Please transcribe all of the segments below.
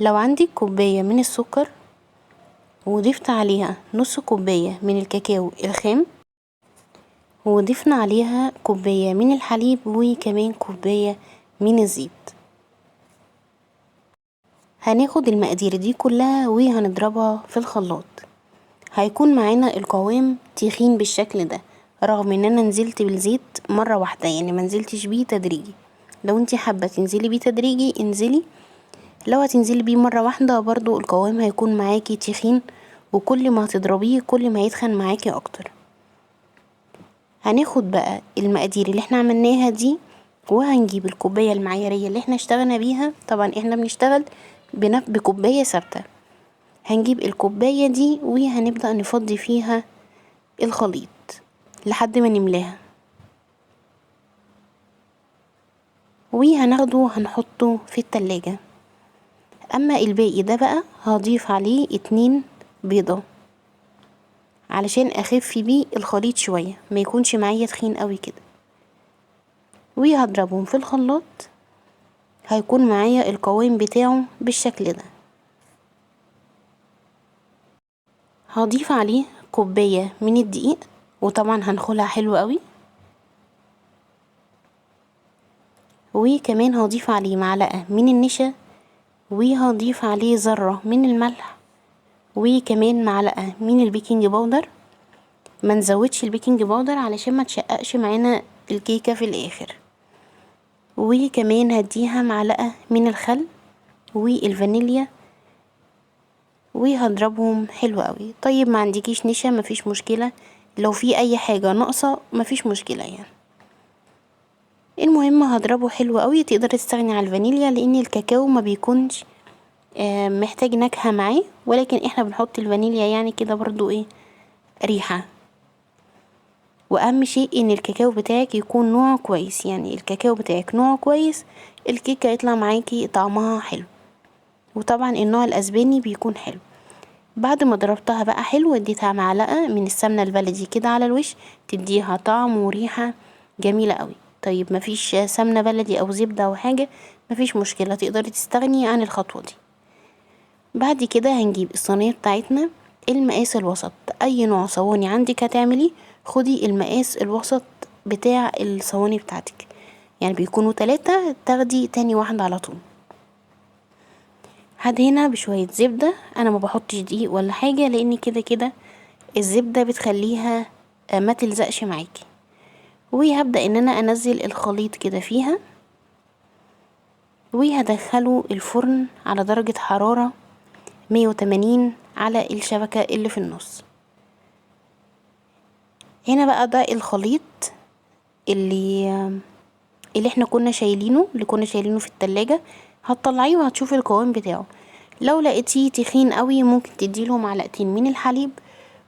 لو عندك كوباية من السكر وضفت عليها نص كوباية من الكاكاو الخام، وضفنا عليها كوباية من الحليب، وكمان كوباية من الزيت. هناخد المقادير دي كلها وهنضربها في الخلاط. هيكون معانا القوام تخين بالشكل ده، رغم ان انا نزلت بالزيت مرة واحدة، يعني ما نزلتش بيه تدريجي. لو انتي حابة تنزلي بيه تدريجي انزلي، لو هتنزلي بيه مرة واحدة برضو القوام هيكون معاكي تخين، وكل ما هتضربيه كل ما هيتخن معاكي اكتر. هناخد بقى المقادير اللي احنا عملناها دي، وهنجيب الكوباية المعيارية اللي احنا اشتغلنا بيها. طبعا احنا بنشتغل بكوباية ثابتة. هنجيب الكوباية دي وهنبدأ نفضي فيها الخليط لحد ما نملاها، وهناخده هنحطه في التلاجة. اما الباقي ده بقى هضيف عليه 2 بيضة علشان اخف بيه الخليط شوية، ما يكونش معايا تخين قوي كده. وهضربهم في الخلاط، هيكون معايا القوام بتاعه بالشكل ده. هضيف عليه كوباية من الدقيق، وطبعا هنخلها حلو قوي. وكمان هضيف عليه معلقة من النشا، وهضيف عليه ذرة من الملح، وكمان معلقة من ال baking powder. ما نزودش ال baking powder علشان ما تشققش معانا الكيكة في الاخر. وكمان هديها معلقة من الخل والفانيليا، وهضربهم حلو قوي. طيب ما عندكيش نشا مفيش مشكلة، لو في اي حاجة ناقصة مفيش مشكلة يعني. المهم هضربه حلو قوي. تقدري تستغني عن الفانيليا لان الكاكاو ما بيكونش محتاج نكهة معاه، ولكن احنا بنحط الفانيليا يعني كده برضو ايه ريحة. واهم شيء ان الكاكاو بتاعك يكون نوعه كويس، يعني الكاكاو بتاعك نوعه كويس الكيكة يطلع معاكي طعمها حلو. وطبعا النوع الاسباني بيكون حلو. بعد ما ضربتها بقى حلو اديتها معلقة من السمنة البلدي كده على الوش، تديها طعم وريحة جميلة قوي. طيب مفيش سمنة بلدي او زبدة او حاجة مفيش مشكلة، تقدري تستغني عن الخطوة دي. بعد كده هنجيب الصينية بتاعتنا المقاس الوسط، اي نوع صواني عندك هتعمليه خدي المقاس الوسط بتاع الصواني بتاعتك، يعني بيكونوا 3 تاخدي تاني واحدة على طول. هدهنها بشوية زبدة، انا ما بحطش دقيق ولا حاجة لان كده كده الزبدة بتخليها ما تلزقش معاكي. وهبدأ ان انا انزل الخليط كده فيها، وهدخله الفرن على درجة حرارة 180 على الشبكة اللي في النص. هنا بقى ده الخليط اللي احنا كنا شايلينه، اللي كنا شايلينه في التلاجة. هتطلعيه وهتشوفي القوام بتاعه. لو لقيتيه تخين قوي ممكن تديله معلقتين من الحليب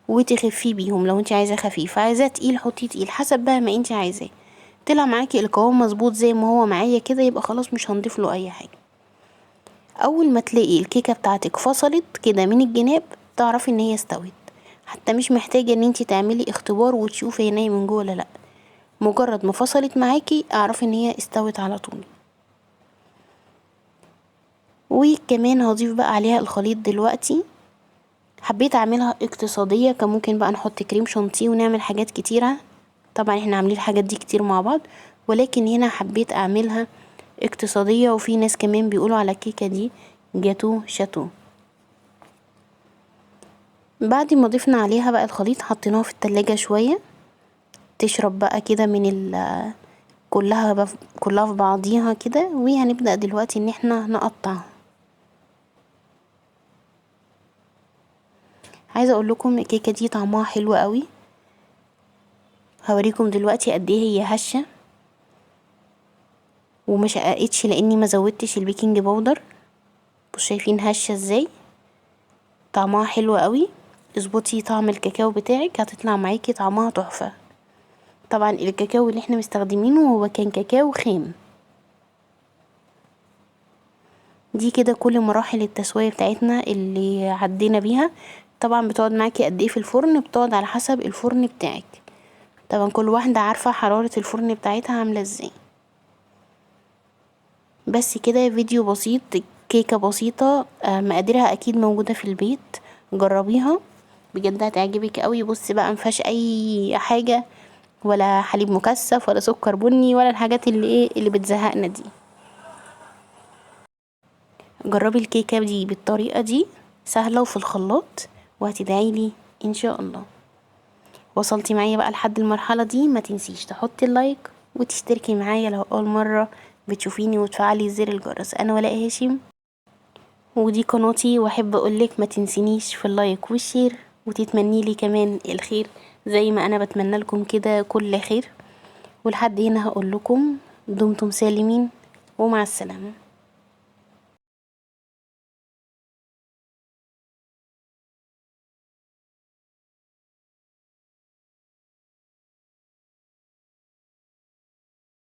وتخفيه بيهم لو انت عايزاه خفيف، عايزاه تقيل حطيه تقيل حسب بقى ما انت عايزاه. طلع معاكي القوام مظبوط زي ما هو معايا كده يبقى خلاص مش هنضيف له اي حاجه. اول ما تلاقي الكيكه بتاعتك فصلت كده من الجناب تعرفي ان هي استوت، حتى مش محتاجه ان انت تعملي اختبار وتشوفي هي نايه من جوه ولا لا. مجرد ما فصلت معاكي اعرفي ان هي استوت على طول. وكمان هضيف بقى عليها الخليط دلوقتي. حبيت اعملها اقتصادية، كان ممكن بقى نحط كريم شانتيه ونعمل حاجات كتيرة، طبعا احنا عاملين الحاجات دي كتير مع بعض، ولكن هنا حبيت اعملها اقتصادية. وفي ناس كمان بيقولوا على الكيكة دي جاتو شاتو. بعد ما ضفنا عليها بقى الخليط حطيناها في التلاجة شوية تشرب بقى كده من كلها في بعضيها كده. وهنبدأ دلوقتي ان احنا نقطعها. عايزه اقول لكم الكيكه دي طعمها حلو قوي، هوريكم دلوقتي قد ايه هي هشه وما شققتش لاني ما زودتش ال baking powder. بصوا شايفين هشه ازاي، طعمها حلو قوي. اظبطي طعم الكاكاو بتاعك هتطلع معاكي طعمها تحفه. طبعا الكاكاو اللي احنا مستخدمينه هو كان كاكاو خام. دي كده كل مراحل التسويه بتاعتنا اللي عدينا بيها. طبعا بتقعد معاكي قد ايه في الفرن، بتقعد على حسب الفرن بتاعك، طبعا كل واحده عارفه حراره الفرن بتاعتها عامله ازاي. بس كده فيديو بسيط كيكة بسيطة، مقاديرها اكيد موجودة في البيت، جربيها بجد هتعجبك قوي. بصي بقى مفيهاش اي حاجة، ولا حليب مكثف ولا سكر بني ولا الحاجات اللي ايه اللي بتزهقنا دي. جربي الكيكة دي بالطريقة دي، سهلة وفي الخلاط، وهتدعيلي ان شاء الله. وصلتي معايا بقى لحد المرحلة دي، ما تنسيش تحطي ال like وتشتركي معايا لو اول مرة بتشوفيني، وتفعلي زر الجرس. انا ولاء هاشم ودي قناتي، واحب اقولك ما تنسينيش في ال like وال share، وتتمني لي كمان الخير زي ما انا بتمنى لكم كده كل خير. ولحد هنا هقول لكم دمتم سالمين ومع السلامة.